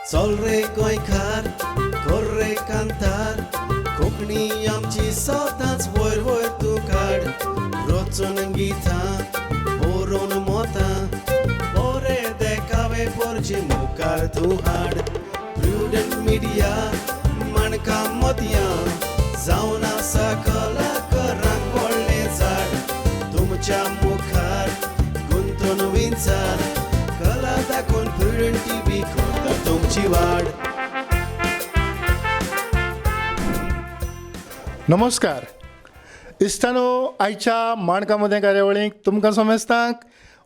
चल रे गोंयकार कर रे कांतार कोंकणी आमची सदांच वयर वयर तूं काड रचून गितां बरोवन मोतां बरे देखावे पोरचे मुखार तूं हाड प्रुडंट मिडिया माणकां मोतयां जावन आसा कलाकारांक व्हडलें झाड तुमच्या मुखार गुंतून विंचार कला दाखोवन प्रुडंट टीव्ही करता तुमची वाड. नमस्कार इश्टानो, आयच्या माणकां मदें कार्यावळीक तुमकां समेस्तांक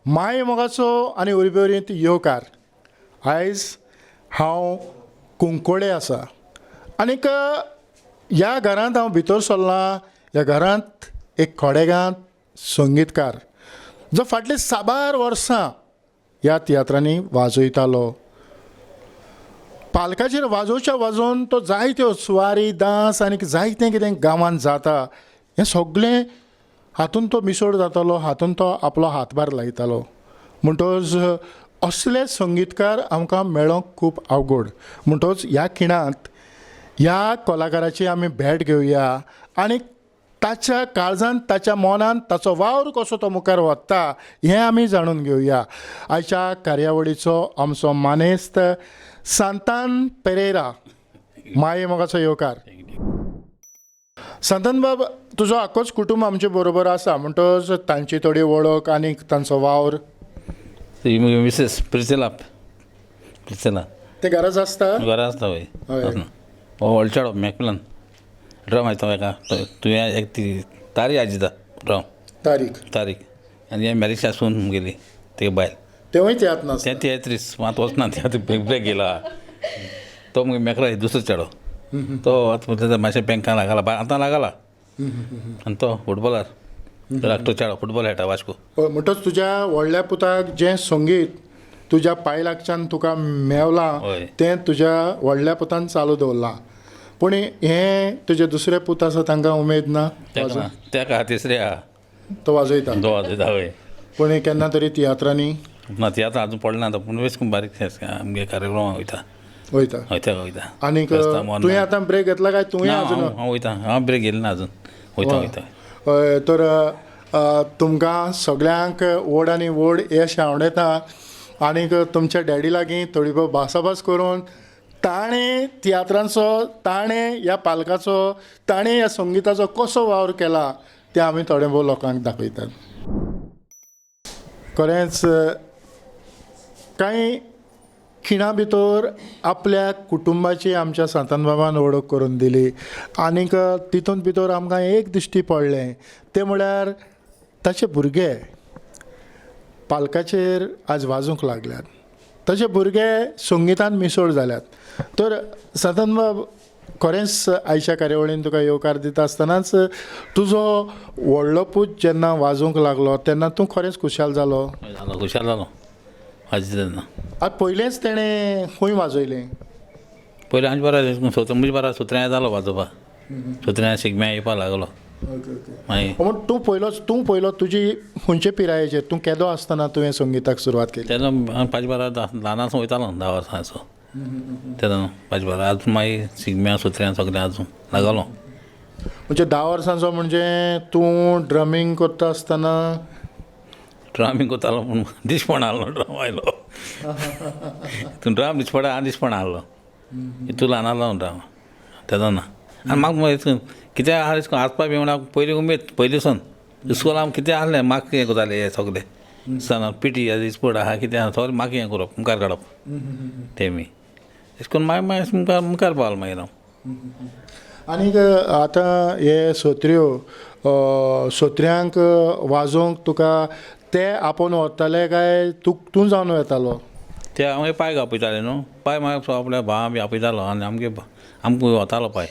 माय मोगाचो आनी उर्बेवरींत येवकार. आयज हांव कुंकोळे आसा आनीक ह्या घरांत हांव भितर सरलां. ह्या घरांत एक खडेगांत संगीतकार जो फाटलीं साबार वर्सां ह्या तियात्रांनी वाजयतालो. पालकाचेर वाजोवच्या वाजोवन तो जायत्यो सुवारी डांस आनी जायतें कितें गांवांत जाता हें सगळें हातूंत तो मिसळ जातालो, हातूंत तो आपलो हातभार लायतालो. म्हणटकच असले संगीतकार आमकां मेळोंक खूब अवघड. म्हणटकच ह्या खिणांत ह्या कलाकाराची आमी भेट घेवया आनी ताच्या काळजांत, ताच्या मनांत ताचो वावर कसो तो मुखार व्हरता हें आमी जाणून घेवया. आयच्या कार्यावळीचो आमचो मानेस्त सांतान पेरेरा, माये मोगाचो येवकार. सांतान बाब, तुजो आख्खोच कुटूंब आमचे बरोबर आसा, म्हणटकच तांची थोडी वळख आनी तांचो वावर. ती मुगे मिसेस प्रिसिला, प्रिसिला ते घराच आसता? घरा आसता. वय. हय. हो व्हडलो चेडो मॅकमिलन ड्रम आयता एका तुवें एक ती तारीख आजिता ड्रम. तारीख. तारीख. आनी हें मॅलिशा सून मुगेली, ते बायल. तेवूय तियात्र नाचता? तें तियात्रीस मात वचना, तियात्र ब्रेक घेयला तो. मुगे मेकरा दुसरो चेडो, तो आतां मातशें बँकान लागला, आतां लागला. आनी तो फुटबॉलर, धाकटो चेडो फुटबॉल खेळटा वास्को. हय, म्हणटच तुज्या व्हडल्या पुताक जें संगीत तुज्या पाय लागच्यान तुका मेवलां हय. तें तुज्या व्हडल्या पुतान चालू दवरलां. पूण हें तुजे दुसरे पूत आसा तांकां उमेद ना? तेका ना, तेका तिसरे आहा. तो वाजयता? तो वाजयता, हय. पूण केन्ना तरी तियात्रांनी? ना, तियात्रां आजून पडना तो, पूण वेस बारीक आमगे कार्यक्रमाक वयता. वयता? हय, तेका वयता. आनीक फेस्तां मोन तुवें ना. आतां ब्रेक घेतला काय तुवें ना, अजून? हांव वयता, हांव ब्रेक घेतला ना अजून, वयता वयता. हय, तर तुमकां सगळ्यांक व्हड आनी व्हड यश आंवडेता. आनीक तुमच्या डॅडी लागीं थोडी भोव भासाभास करून ताणें तियात्रांचो, ताणें ह्या पालकाचो, ताणें ह्या संगिताचो कसो वावर केला तें आमी थोडे भोव लोकांक दाखयतात. खरेंच कांय खिणा भितर आपल्या कुटुंबाची आमच्या सांतान बाबान वळख करून दिली. आनीक तितून भितर आमकां एक दिश्टी पडलें तें म्हळ्यार ताचे भुरगे पालकाचेर आज वाजूंक लागल्यात, ताचे भुरगे संगितान मिसळ जाल्यात. तर सांतान बाब, खरेंच आयच्या कार्यावळीन तुका येवकार दिता आसतनाच तुजो व्हडलो पूत जेन्ना वाजोवंक लागलो तेन्ना तूं खरेंच खुशाल जालो? जालो, खुशाल जालो वाजयता तेन्ना. आतां पयलेंच तेणें खंय वाजयलें? पयलीं आमचे बारा सोत्र म्हणजे बारा सुत्र्या जालो वाजोवपा, सुत्र्या शिगम्या येवपा लागलो. Okay okay. मागीर पूण तूं पयलोच, तूं पयलो तुजी खंयचे पिरायेचेर, तूं केदो आसतना तुवें संगिताक सुरवात केली? तेन्ना पांच बारा ल्हान आसून वयतालो, 10 वर्सांचो तेन्ना पांच बारा. आजून मागीर शिगम्या सुत्र्या सगळें आजून लागलो. म्हणजे 10 वर्सांचो म्हणजे तूं ड्रमींग करता आसतना? ड्रमींग करतालो पूण दिसपण आहलो ड्रम आयलो. तूं ड्रम दिसपडा, हांव दिसपण आहलो, तूं ल्हान आहलो ड्रम तेदो ना. आनी म्हाका कितें आहा आसपा बी म्हणल्यार पयलीं उमेद, पयलीं सावन इस्कोलान कितें आहलें म्हाका हें करतालें हें सगलें दिसतना पिटी इस्पोर्ट आहा कितें आहा सगलें म्हाका हें करप, मुखार काडप तेमी अशें करून मागीर मागीर मुखार मुखार पावलो मागीर हांव. आनीक आतां हे सोत्र्यो, सोत्र्यांक वाजोवंक तुका ते आपोवन व्हरताले काय तूं तूं जावन वेतालो? ते हांव पायक आपयताले न्हू, पाय मागीर आपल्या भाव बी आपयतालो आनी आमगे आमकां वतालो पाय,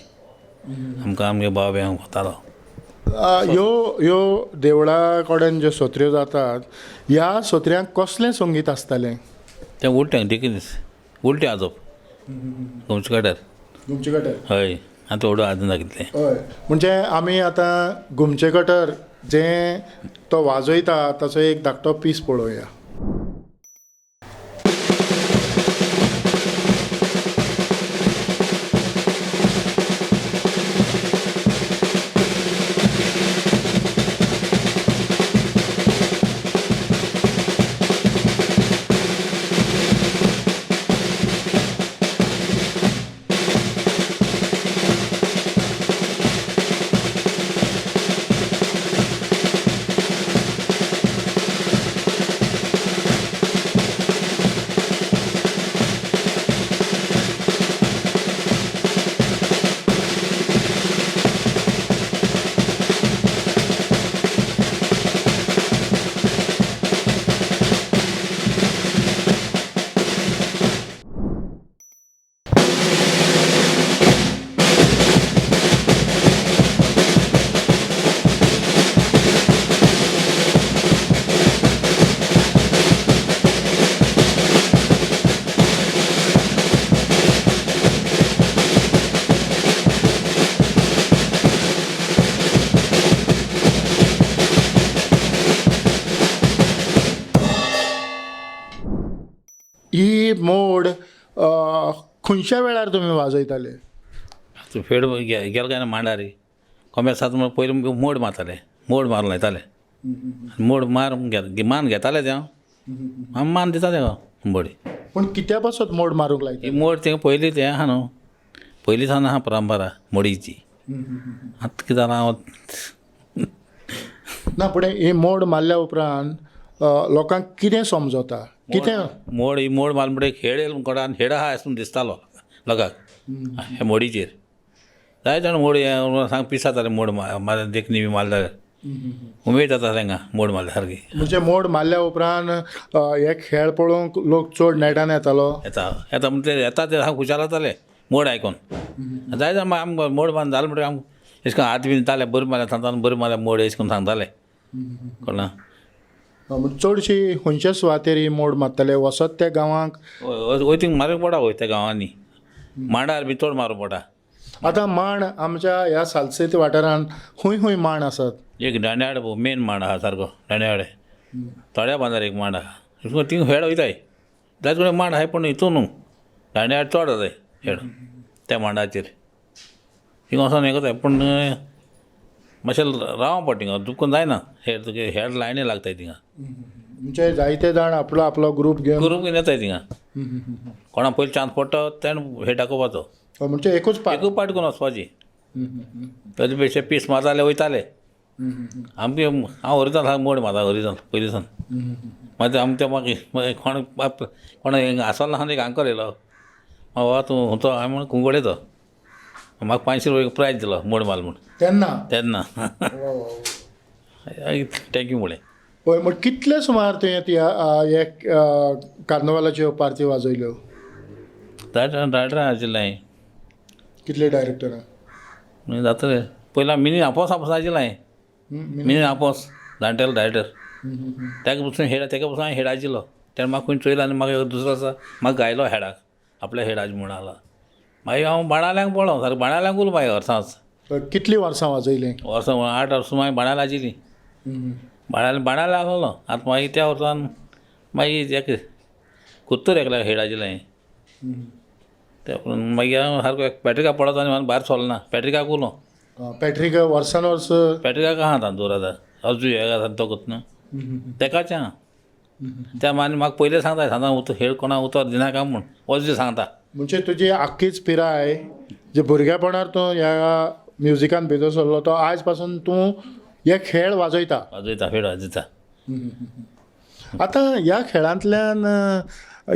आमकां आमगे भाव बी वतालो. ह्यो ह्यो देवळा कडेन ज्यो सोत्र्यो जातात ह्या सोत्र्यांक कसलें संगीत आसतालें? तें उलटें देखीन उलटें आजप घुमचे कट्यार. घुमचे कट्यार? हय, आतां व्हडो आजून दाखयतलें. हय, म्हणजे आमी आतां घुमचे कटर जें तो वाजयता ताचो एक धाकटो पीस पळोवया. ही मोड खंयच्या वेळार तुमी वाजयताले? आतां फेड गेले काय ना मांडार कोंब्या सात म्हळ्यार पयलीं मोड मारताले, मोड मारून लायताले, मोड मार मान घेताले ते हांव मान दिताले बडी. पूण कित्या पासत मोड मारूंक लायता? ही मोड तें पयलीं तें आहा न्हू, पयलीं सावन आहा परंपरा मोडीची. आतां कितें जालां हांव ना, पूण ही मोड मारल्या उपरांत लोकांक कितें समजता, कितें? मोड ही मोड मारली म्हणटकीर खेळ येयलो कोणा आनी खेळ आहा अशें म्हूण दिसतालो लोकांक ह्या मोडीचेर. जाय जाण मोड हें सांग पिसां जाताले मोड मार देखणी बी मारले जाल्यार उमेद जाता तांकां मोड मारल्या सारकी. म्हणजे मोड मारल्या उपरांत हे खेळ पळोवंक लोक चड नेटान येतालो? येता येता म्हणजे येता ते सामके खुशाल जाताले मोड आयकोन. जाय जाण आमकां मोड मारून जालें म्हणटकीर आमकां अशें करून हात बी दिताले, बरें मारल्या सांगता, बरें मारल्या मोड अशें करून सांगताले. कळना चडशी खंयच्या सुवातेर ही मोड मारताले? वचत त्या गांवांक? वयतींग मारूंक पडटा वय त्या गांवांनी, मांडार बी चड मारूंक पडटा. आतां मांड आमच्या ह्या सालसेत वाठारांत खंय खंय मांड आसात? एक दांड्याड मेन मांड आहा सारको दांड्यावाडे, थोड्या बांदार एक मांड आहा, थिंग हेड वयताय जायते कडेन मांड आहाय, पूण हितून न्हू दांड्यावाड चड जाताय हेड त्या मांडाचेर. थिंग वचोन हें करताय, पूण मातशें रावों पडटा थिंगा, दुखून जायना हेड, तुगे हेड लायनी लागताय थिंगा. म्हणजे जायते जाण आपलो आपलो ग्रूप घेवन ग्रूप घेवन येताय थिंगा, कोणा पयलीं चान्स पडटा तेणें हेड दाखोवपाचो. म्हणजे एकूच पार्ट, एकूच पार्ट करून वचपाची, ताजे पेक्षा पीस मारताले वयताले. आमगे हांव ओरिजनल सारको मोड मारता, ओरिजनल पयलीं सावन. मागीर आमच्या मागीर कोण कोण आसलो ना, एक आंकल येयलो, बाबा तूं तो हांवें म्हण कुंकळे तो, म्हाका 500 रुपया प्रायज दिलो मोड मार म्हूण तेन्ना तेन्ना. Thank you म्हणलें. हय, म्हण कितले सुमार तुवें हे कार्नवालाच्यो पार्ती वाजयल्यो? डायरेक्टर आशिल्लें हांवें. कितले डायरेक्टरां? जातले पयलीं मिनी आपोस आपोस आशिल्लें हांवें, मिनी आपोस जाणटेलो डायरेक्टर, ताका पसून हेड, ताका पसून हांवें हेड आशिल्लो. तेणें म्हाका खंय चोयलो आनी म्हाका दुसरो आसा म्हाका गायलो हेडाक, आपल्या हेडाक म्हूण आसलो. मागीर हांव बाणाल्यांक पळो सारको, बाणाल्यांक उरलो मागीर वर्सांच. कितलीं वर्सां वाजयलीं? वर्सां 8 वर्सां मागीर बाणाल आशिल्लीं, बाणाल बाणाल आसलो. आतां मागीर त्या वर्सान मागीर एक कुत्तूर एकल्या हेड आशिल्लें हांवें. त्या मागीर हांव सारको पॅट्रिका पडत आनी म्हाका भायर सरलो ना, पॅट्रिकाक उरलो. पॅट्रिका वर्सान वर्स पॅट्रिकाक आहा आतां दवर आतां अजून हे आसा तो कोत न्हू तेकाच आहा. त्या आनी म्हाका पयलें सांगता सांगता उतर हेड कोणा उतर दिनाका म्हूण अजून सांगता. म्हणजे तुजी आख्खीच पिराय जे भुरगेपणार तूं ह्या म्युजिकान भितर सरलो तो आयज पासून तूं हे खेळ वाजयता? वाजयता, खेळ वाजयता. आतां ह्या खेळांतल्यान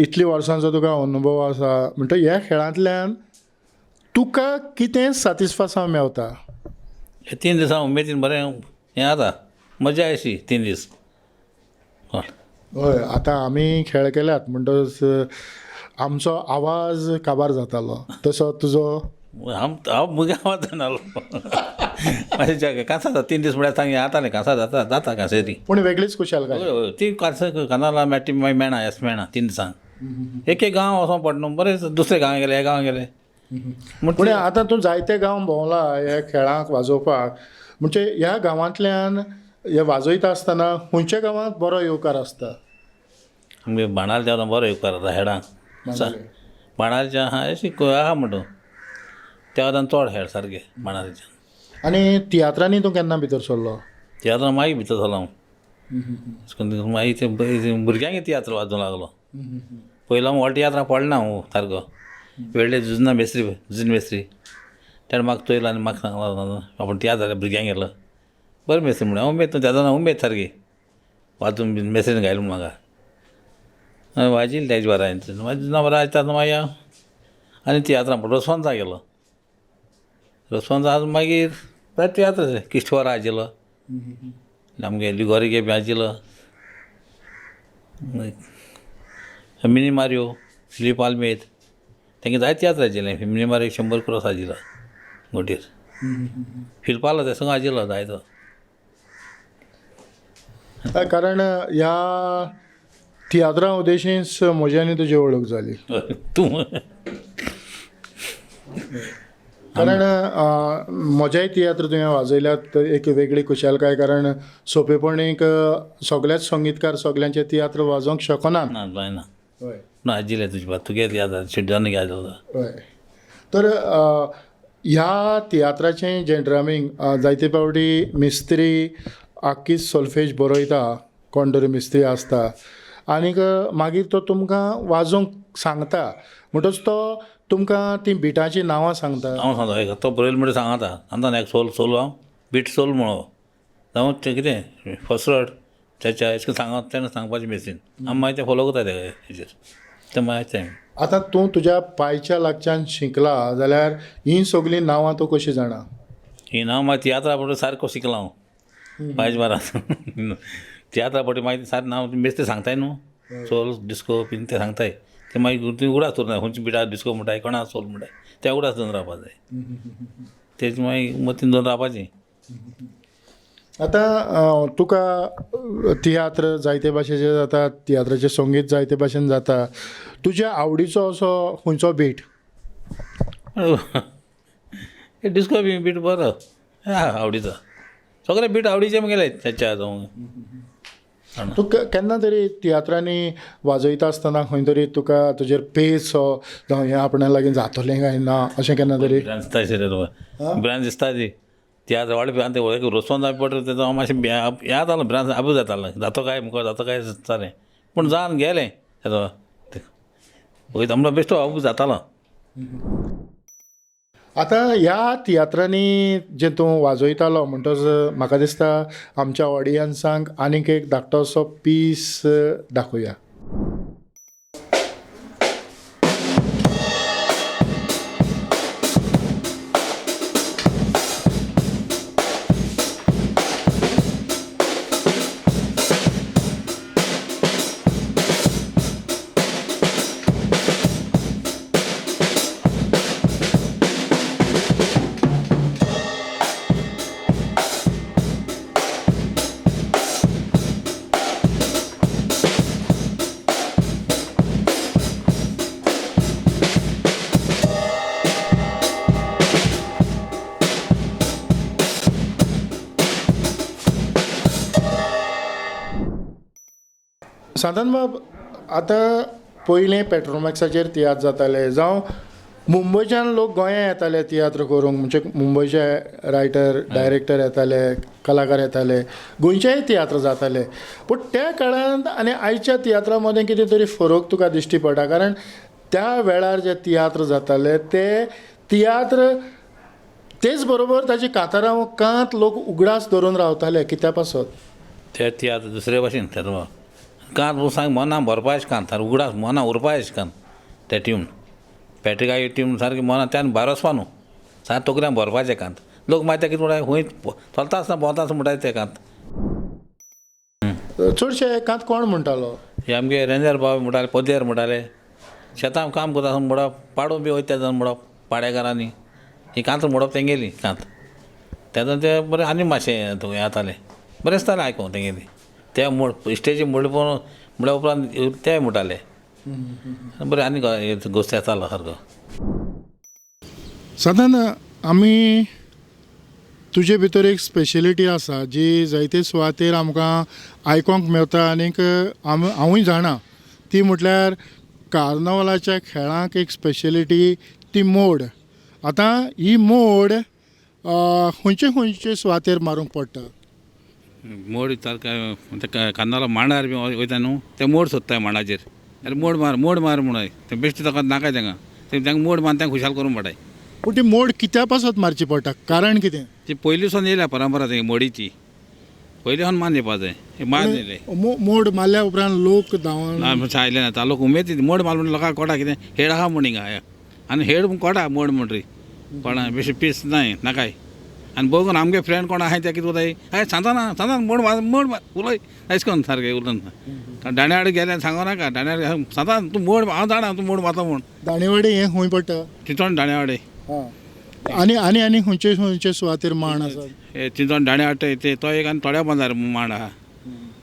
इतलीं वर्सांचो तुका अनुभव आसा, म्हणटकीर ह्या खेळांतल्यान तुका कितें सातिस्फासांव मेवता? हे 3 दिसां उमेदीन बरें हें जाता, मजा अशी 3 दीस. हय, आतां आमी खेळ केल्यात म्हणटकच आमचो आवाज काबार जातालो, तसो तुजो? हांव म्हगे आवाज जायनालो, मातशें कांसार जाता 3 दीस म्हळ्यार सांग हें जातालें, कांसार जाता जाता कांसेरी. पूण वेगळीच खुशालकाय ती कांसार कानाला मेळटा मागीर मेळना, येस मेळना 3 दिसांक. एक एक गांव वचोंक पडटा न्हू, बरें दुसरे गांव गेले, हे गांव गेले. पूण आतां तूं जायते गांव भोंवला ह्या खेळांक वाजोवपाक, म्हणजे ह्या गांवांतल्यान हे वाजयता आसतना खंयच्या गांवांत बरो येवकार आसता? आमगे बाणाल देवता बरो येवकार आसता हेडांक, बाणालच्या आहा अशी आहा म्हणटा त्या वतान चड हेड सारके बाणालच्या. आनी तियात्रांनी तूं केन्ना भितर सरलो? तियात्रां मागीर भितर सरलो हांव, मागीर ते भुरग्यांक तियात्र वाजोवंक लागलो. पयलो हांव व्हडल्या तियात्रां पडना हांव सारको, वेडले जुजना मेस्त्री, जुजन मेस्त्री तेणें म्हाका चोयलो आनी म्हाका सांगलो आपूण तियात्र जाल्यार भुरग्यांक गेलो बरें मेस्त्री म्हणून. हांव उमेद तेन्ना उमेद सारकी वाजून बीन मेस्त्रीन गायलो म्हूण म्हाका वाजिल्लें तेज बरां मागीर जुजना बरां आयता मागीर हांव आनी तियात्रां पडलो रसवंता गेलो, रसवंत आज मागीर तियात्र किश्तवारा आशिल्लो, आमगे लिगोरी गेबी आशिल्लो, मिनी मारियो फिलीप आल्मेद तेंगे जायते तियात्र आशिल्ले. मिनी मारियो 100 क्रॉस आशिल्लो गोटीर, फिलपालो ते सगळो आशिल्लो जायतो. कारण ह्या तियात्रां उद्देशींच म्हजी आनी तुजी वळख जाली. तूं कारण म्हजेय तियात्र तुवें वाजयल्यात एक वेगळी खुशालकाय, कारण सोंपेपणी एक सगळेच संगीतकार सगल्यांचे तियात्र वाजोवंक शकनात. ना जायना. हय, पूण आजिले तुजे बात तुगे याद शिड्डान याद जाता. हय, तर ह्या तियात्राचें जें ड्रमींग जायते फावटी मिस्त्री आख्खी सोल्फेज बरयता, कोण तरी मिस्त्री आसता आनीक मागीर तो तुमकां वाजोवंक सांगता, म्हणटच तो तुमकां तीं बिटाचीं नांवां सांगता. हांव सांगता एक तो बरयलें म्हणटा सांगता सांगता एक सोल सोल हांव बीट सोल म्हणो जावं तें कितें फसरट तेच्या अशें करून सांगत तेन्ना सांगपाचें मेसीन आमी मागीर तें फोलो करता तें हेजेर तें मागीर तें. आतां तूं तुज्या पायच्या लागच्यान शिकला जाल्यार हीं सगळीं नांवां तूं कशीं जाणा? हीं नांव मागीर तियात्रा पडटा सारको शिकला हांव पायज बारां तियात्रा पडटा मागीर सारकें नांव मेस्त्री सांगताय न्हू सोल डिस्को बीन तें सांगताय तें मागीर तुवें उगडास दवरना खंयची बिटा डिस्को म्हणटाय कोणा सोल म्हणटाय तें उगडास दवरून रावपा जाय, तेज मागीर मतीन दवरून रावपाचें. आतां तुका तियात्र जायते भाशेचे जाता, तियात्राचें संगीत जायते भाशेन जाता, तुज्या आवडीचो असो खंयचो बीट? डिस्को बी बीट बरो आवडीचो, सगळे बीट आवडीचे मुगेले तेच्या जावं. तूं केन्ना तरी तियात्रांनी वाजयता आसतना खंय तरी तुका तुजेर पेस सो जावं हें आपणा लागीं जातलें काय ना अशें केन्ना तरी? भिरांत दिसता रे तुका, भिरांत दिसता ती तियात्र वाड भिरांत रोसोन जाय पडटा तेजो हांव मातशें हें जातालो, भिरांत आबू जातालो, जातो काय मुखार जातो काय दिसतालें, पूण जावन गेलें तेजो वयता म्हणल्यार बेश्टो आबू जातालो. आतां ह्या तियात्रांनी जें तूं वाजयतालो म्हणटच म्हाका दिसता आमच्या ऑडियन्सांक आनीक एक धाकटोसो पीस दाखोवया. सांतान बाब, आतां पयलीं पेट्रोमॅक्साचेर तियात्र जाताले, जावं मुंबयच्यान लोक गोंया येताले तियात्र करूंक, म्हणजे मुंबयचे रायटर डायरेक्टर येताले, कलाकार येताले, गोंयचेय तियात्र जाताले. पूण त्या काळांत आनी आयच्या तियात्रा मदें कितें तरी फरक तुका दिश्टी पडटा? कारण त्या वेळार जे तियात्र जाताले ते तियात्र तेच बरोबर ताची कांतारां कांत लोक उगडास धरून रावताले कित्या पासत? ते तियात्र दुसरे भाशेन तेजो कांत सांग मना भरपा अशें कांत सारकें उगडास मना उरपा अशें कांत ते ट्यून पॅट्रिकाय ट्यून सारकें मना त्यान भायर वचपा न्हू सारकें तकल्यान भरपाचें कांत लोक मागीर ते कितें म्हणटा खंय चलता आसतना भोंवता आसतना म्हणटा ते कांत. चडशे कांत कोण म्हणटालो? हे आमगे रेंजर बाब म्हणटाले, पदेर म्हणटाले, शेतां काम करता आसतना म्हणप, पाडो बी वयता तेन्ना म्हणप, पाडेकारांनी ही कांत म्हणप तेंगेली कांत तेन्ना ते बरें आनी मातशें हें जातालें, बरें दिसतालें आयकूंक तेंगेली ते मोड इश्टेजी मोड पळोवन म्हणल्या उपरांत ते म्हणटाले बरें आनी गोश्ट येतालो सारको. सादारण आमी तुजे भितर एक स्पेशलिटी आसा जी जायते सुवातेर आमकां आयकोंक मेळटा आनीक हांवूय जाणा, ती म्हटल्यार कार्नवलाच्या खेळांक एक स्पेशलिटी ती मोड. आतां ही मोड खंयचे खंयचे सुवातेर मारूंक पडटा? मोड सारकें कार्नावाला मांडार बी वयता न्हू ते मोड सोदताय मांडाचेर, आरे मोड मार मोड मार म्हणून ते बेश्टे ताका नाकाय तांकां, ते तांकां मोड मारून तांकां खुशाल करूंक पडटाय. पूण ती मोड कित्या पासत मारची पडटा, कारण कितें? ती पयलीं सावन येयल्या परंपरा ती मोडीची, पयलीं सावन मान येवपा जाय, मान येयले मोड मारल्या उपरांत लोक धांवन ना आयले ना, लोक उमेद मोड मार म्हणून लोकांक कोटा कितें हेड आहा म्हूण हिंगा आनी हेड कोटा मोड म्हणटरी कोणा बेश्टे पीस नाय नाकाय. आनी बघून आमगे फ्रेंड कोण आहाय ते कितें कोताय, हय सांता ना सांता मोड मार मोड मार उलय अशें करून सारकें उलोवन दाणेवाडी गेल्यार सांगो नाका, दाणेवाडी सांता तूं मोड हांव जाणा तूं मोड मारता म्हूण. दाणेवाडी हें खंय पडटा? चिंचोण दाणेवाडी. आनी आनी आनी खंयचे खंयचे सुवातेर मांड आसा? हे चिंचोण दाणेवाडे ते तो एक आनी थोड्या बांदार मांड आहा,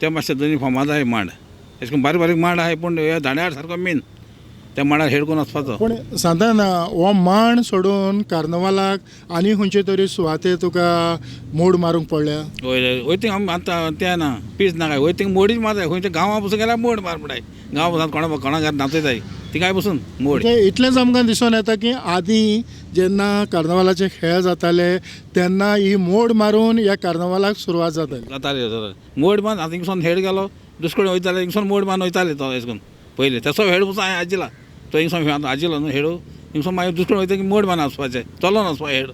ते मातशे दोनी फामाद आहाय मांड, अशें करून बारीक बारीक मांड आहाय, पूण हे दाणेवाड सारको मेन त्या मांडार हेड करून वचपाचो. पूण सांतान हो मांड सोडून कार्नवालाक आनी खंयचे तरी सुवातेर तुका मोड मारूंक पडल्या? वय वय थिंग आमी आतां तें ना पीस ना काय वय थिंग मोडीच मारताय. खंयच्या गांवां पसून गेल्यार मोड मार म्हणटाय, गांव पसून कोणा कोणा घात नाचयताय थिंगाय पसून मोड. म्हणजे इतलेंच आमकां दिसून येता की आदीं जेन्ना कार्नवालाचे खेळ जाताले तेन्ना ही मोड मारून ह्या कार्नवालाक सुरवात जाताली. जाताली मोड मार. आतां हिंगसून हेड गेलो दुसरे कडेन वयताले, हिंगसून मोड मारून वयताले तो हें करून पयलीं तसो हेड पसून हांवें आजिला तो हिंगसून आजिलो न्हू हेडू हिंगसून मागीर दुसरे कडेन वयता की मोड मारून वचपाचें, चलोन वचपा हेड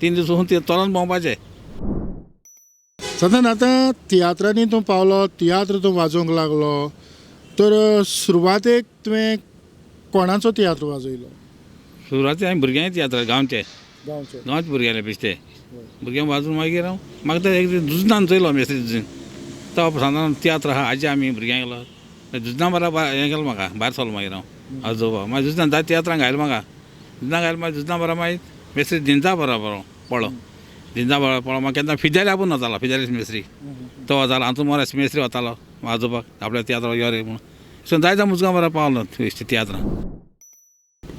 3 दीस वचून चलोन भोंवपाचें. सांतान आतां तियात्रांनी तूं पावलो, तियात्र तूं वाजोवंक लागलो, तर सुरवातेक तुवें कोणाचो तियात्र वाजयलो? सुरवातेक हांवें भुरग्यांचे तियात्र गांवचे गांवचे भुरग्यांले बेश्टे भुरग्यांक वाजून मागीर हांव म्हाका ते एक दीस जुजनान चोयलो मेस्त्री जुजन तो सांतान तियात्र आहा आजी आमी भुरग्यांक गेलो जुजना बरा हें केलो म्हाका भायर सरलो. मागीर हांव आजोबा मागीर जुजना जाय तियात्रांक घायलो म्हाका जुजना घायलो मागीर जुजना बरा मागीर मेस्त्री दिंजा बरा बरो पडलो दिंजा बरो पडलो. मागीर केन्ना फिदेल आपूण वतालो, फिदेलीस मेस्त्री तो वतालो हातूंत मोरे मेस्त्री वतालो आजोबाक आपल्या तियात्राक यो रे म्हणून. सो जायते मुजगां बरो पावलो तियात्रां.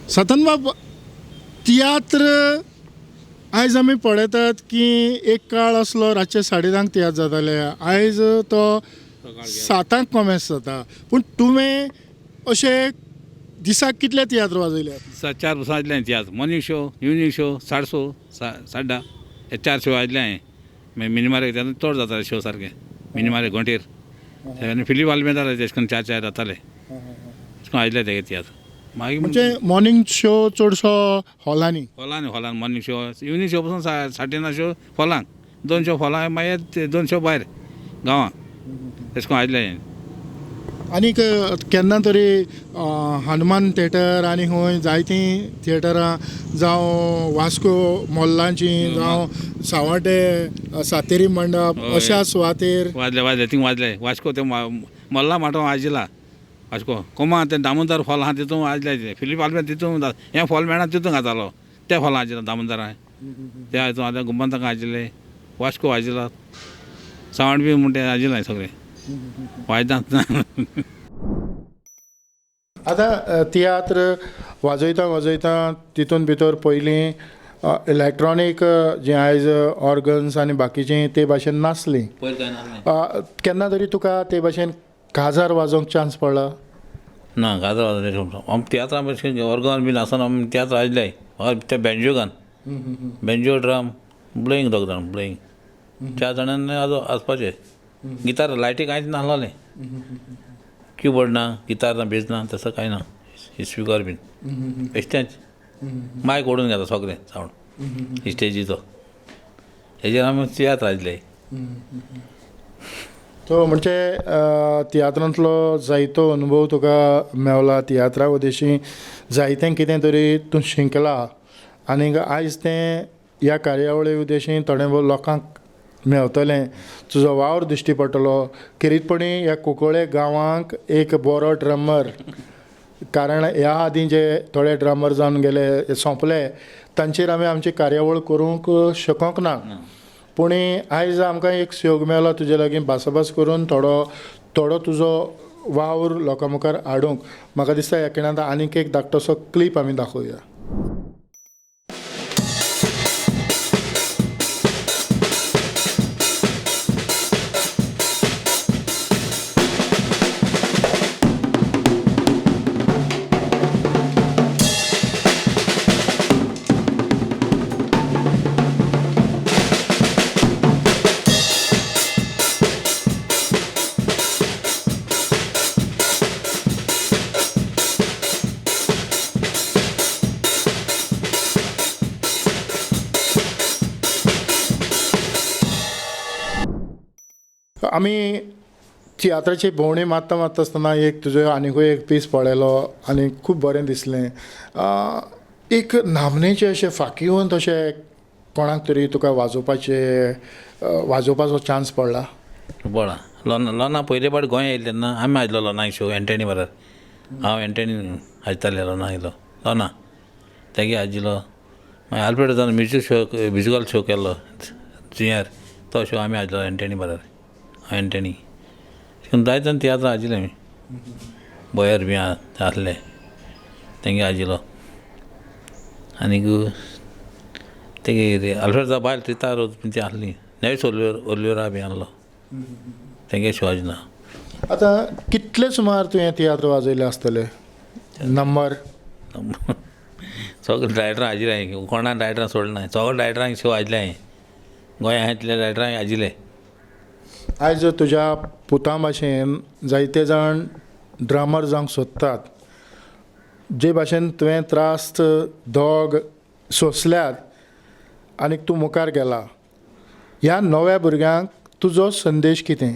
सांतान बाब, तियात्र आयज आमी पळयतात की एक काळ आसलो रातचे 10:30 तियात्र जाताले, आयज तो 7 कोमेस जाता. पूण तुवें अशें दिसाक कितले तियात्र वाजयले? 4 वर्सां वाजयले हांवें तियात्र. मॉर्निंग शो, इवनींग शो, 6:30 10:30 हे 4 शो वाजयले हांवें. मागीर मिनिमारे तेन्ना चड जाताले शो सारके मिनिमारे घोंटेर आनी फिलीप आल्मेदा तेश करून 4 4 जाताले तेश करून वाजयले तेगे तियात्र. मागीर म्हणजे मॉर्निंग शो चडसो हॉलांनी? हॉलांनी, हॉलान मॉर्निंग शो, इवनींग शो पसून 9:30 शो हॉलान, 2 शो हॉलान, मागीर 2 शो भायर गांवां तेश करून वाजयले हांवें. आनीक केन्ना तरी हनुमान थिएटर आनी खंय जायतीं थिएटरां जावं वास्को मोल्लांची जावं सावड्डे सातेरी मंडप अशा सुवातेर वाजले वाजले थिंग वाजले वास्को ते मोल्ला माटो वाजिला वास्को कोमा ते दामोदर फॉल आहा तितून वाजले ते फिलीप आल्बेर तितून हें फॉल मेळना तितून घातालो ते फॉल आजिला दामोदरा त्या हितून आतां गुंबंताक आजिल्ले वास्को वाजिला सावंड बी म्हणटा आजिला सगळें वाजता. आतां तियात्र वाजयता वाजयता तितून भितर पयलीं इलेक्ट्रोनीक जें आयज ऑर्गन्स आनी बाकीचें ते भाशेन नासलीं, केन्ना तरी तुका ते भाशेन काजार वाजोवंक चान्स पडला? ना काजार वाजोवंक आमी तियात्रां भशेन ऑर्गन बीन आसना, आमी तियात्र वाजयले ते बेंजो घान बेंजो ड्रम ब्लोईंग दोग जाण ब्लोईंग 4 जाणांनी वाजपाचें. गितार लायटी कांयच नासलोलें, किबोर्ड ना, गितार ना, बेज ना, तसो कांय ना, स्पिकर बीन बेश्टेंच मायक ओडून घेता सगळें सावंड स्टेजीचो हेजेर आमी तियात्र वाजयले. सो म्हणजे तियात्रांतलो जायतो अनुभव तुका मेवला, तियात्रा उद्देशी जायतें कितें तरी तूं शिकला आनीक आयज तें ह्या कार्यावळी उद्देशी थोडे भोव लोकांक मेवतलें, तुजो वावर दिश्टी पडटलो. खेरीतपणी ह्या कुंकळे गांवांक एक बरो ड्रमर, कारण ह्या आदीं जे थोडे ड्रमर जावन गेले सोंपले तांचेर आमी आमची कार्यावळ करूंक शकोंक ना, पूण आयज आमकां एक संयोग मेळ्ळो तुजे लागीं भासाभास करून थोडो थोडो तुजो वावर लोकां मुखार हाडूंक. म्हाका दिसता ह्या खिणांत आनीक एक धाकटोसो क्लिप आमी दाखोवया. आमी तियात्राची भोंवडी मारता मारता आसतना एक तुजो आनिकूय एक पीस पळयलो आनी खूब बरें दिसलें. एक नामनेचे अशें फाकीवंत अशें कोणाक तरी तुका वाजोवपाचें वाजोवपाचो चान्स पडला? पडला. लोना लोना पयले फावट गोंया येयले तेन्ना आमी आयलो लोना शो एंटनी बराबर. हांव एंटनी आयताले लोना येयलो लोना तेगे आजिलो. मागीर आल्फ्रेड जावन म्युजीक शो म्युजिकल शो केल्लो जुंयार, तो शो आमी आयलो एंटनी बराबर. एंटनी जायते जाण तियात्रां आजिले आमी बोयर बी आसले. तेंगे आजिलो आनीक तेगे आल्फ्रेडा बायल त्रिता रोज ती आसली नेव्स ओलिवर ओलिवरा बी आहलो तेंगे शो आजिना. आतां कितले सुमार तुवें तियात्र वाजयले आसतले नंबर? सगळे डायरेक्टरां आजिले हांवें, कोणा डायरेक्टरां सोडलें ना, सगळे डायरेक्टरांक शो आजिले हांवें, गोंया आहा तितले डायरेक्टरांक आजिले. आयज तुज्या पुता भाशेन जायते जाण ड्रमर जावंक सोदतात, जे भाशेन तुवें त्रास दोग सोंसल्यात आनी तूं मुखार गेला, ह्या नव्या भुरग्यांक तुजो संदेश कितें?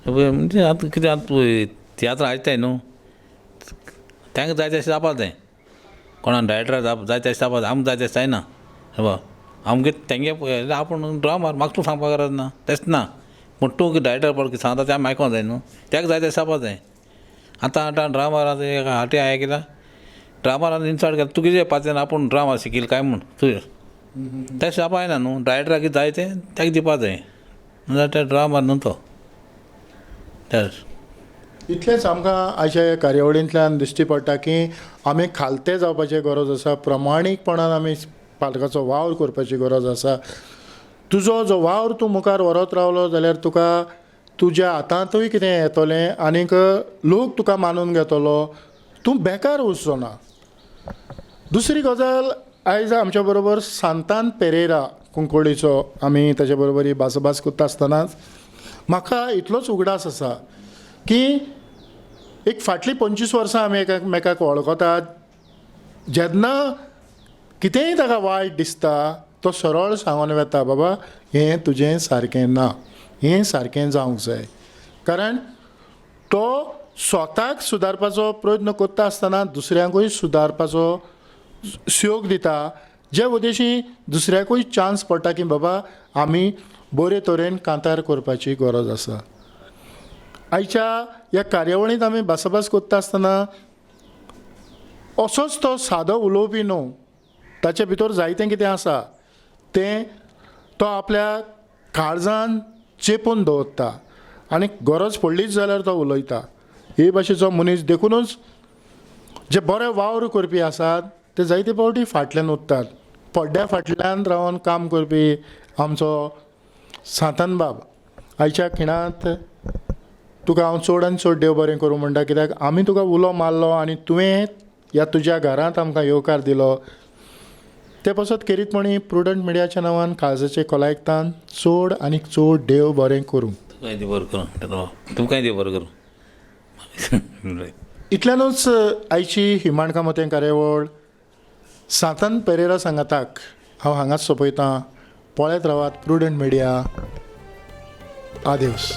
म्हणजे आतां कितें आतां तियात्रां आयताय न्हू, तांकां जाय तशें जावपा जाय, कोणा डायरेक्टराक जाय तशें जावपा जाय, आमकां जाय तशें जायना. हें आमगे तेंगे आपूण ड्रमर म्हाका तूं सांगपा गरज ना, तेंच ना, पूण तूं डायरेक्टर पळय कितें सांगता तें आमी आयकोंक जाय न्हू, ताका जाय तशें जावपा जाय. आतां आतां ड्रामार आतां हाटे हांवें कितें ड्रामार इन्सल्ट केलें, तुगे कितें पातयेन आपूण ड्रामार शिकील काय म्हूण तुवें तें जावपा जायना न्हू, डायरेक्टराक कितें जाय तें ताका दिवपा जाय, नाजाल्यार ते ड्रामार न्हू तो. तेंच इतलेंच आमकां आयच्या ह्या कार्यावळींतल्यान दिश्टी पडटा की आमी खालते जावपाची गरज आसा, प्रमाणीकपणान आमी पालकाचो वावर करपाची गरज आसा. तुजो जो वावर तूं मुखार व्हरत रावलो जाल्यार तुका तुज्या हातांतूय कितें येतलें आनीक लोक तुका मानून घेतलो, तूं बेकार उरचो ना. दुसरी गजाल, आयज आमच्या बरोबर सांतान पेरेरा कुंकळीचो, आमी ताचे बरोबर ही भासाभास करता आसतनाच म्हाका इतलोच उगडास आसा की एक फाटलीं 25 वर्सां आमी एकामेकाक वळखतात. जेन्ना कितेंय ताका वायट दिसता तो सरळ सांगून वता, बाबा हें तुजें सारकें ना, हें सारकें जावंक जाय. कारण तो स्वताक सुदारपाचो प्रयत्न करता आसतना दुसऱ्यांकूय सुदारपाचो स्योग दिता, जे उद्देशी दुसऱ्याकूय चान्स पडटा की बाबा आमी बरे तरेन कांतार करपाची गरज आसा. आयच्या ह्या कार्यावळींत आमी भासाभास करता आसतना असोच तो सादो उलोवपी न्हू, ताचे भितर जायतें कितें आसा तें तो आपल्या काळजान चेपून दवरता आनी गरज पडलीच जाल्यार तो उलयता. हे भाशेचो मनीस देखुनूच जे बरे वावर करपी आसात ते जायते फावटी फाटल्यान उरतात. पड्ड्या फाटल्यान रावन काम करपी आमचो सांतान बाब आयच्या खिणांत तुका हांव चड आनी चड देव बरें करूं म्हणटा, कित्याक आमी तुका उलो मारलो आनी तुवें ह्या तुज्या घरांत आमकां येवकार दिलो. ते पासत खेरीतपणी प्रुडंट मिडियाच्या नांवान काळजाचे खोलायेकतान चड आनी चड देव बरें करूं. तुमकांय देव बरें करूं, तुमकांय देव बरें करूं. इतल्यानूच आयची ही माणकां मोतयां कार्यावळ सांतान पेरेरा सांगाताक हांव हांगाच सोंपयतां. पळयत रावात प्रुडंट मिडिया. आदेवस.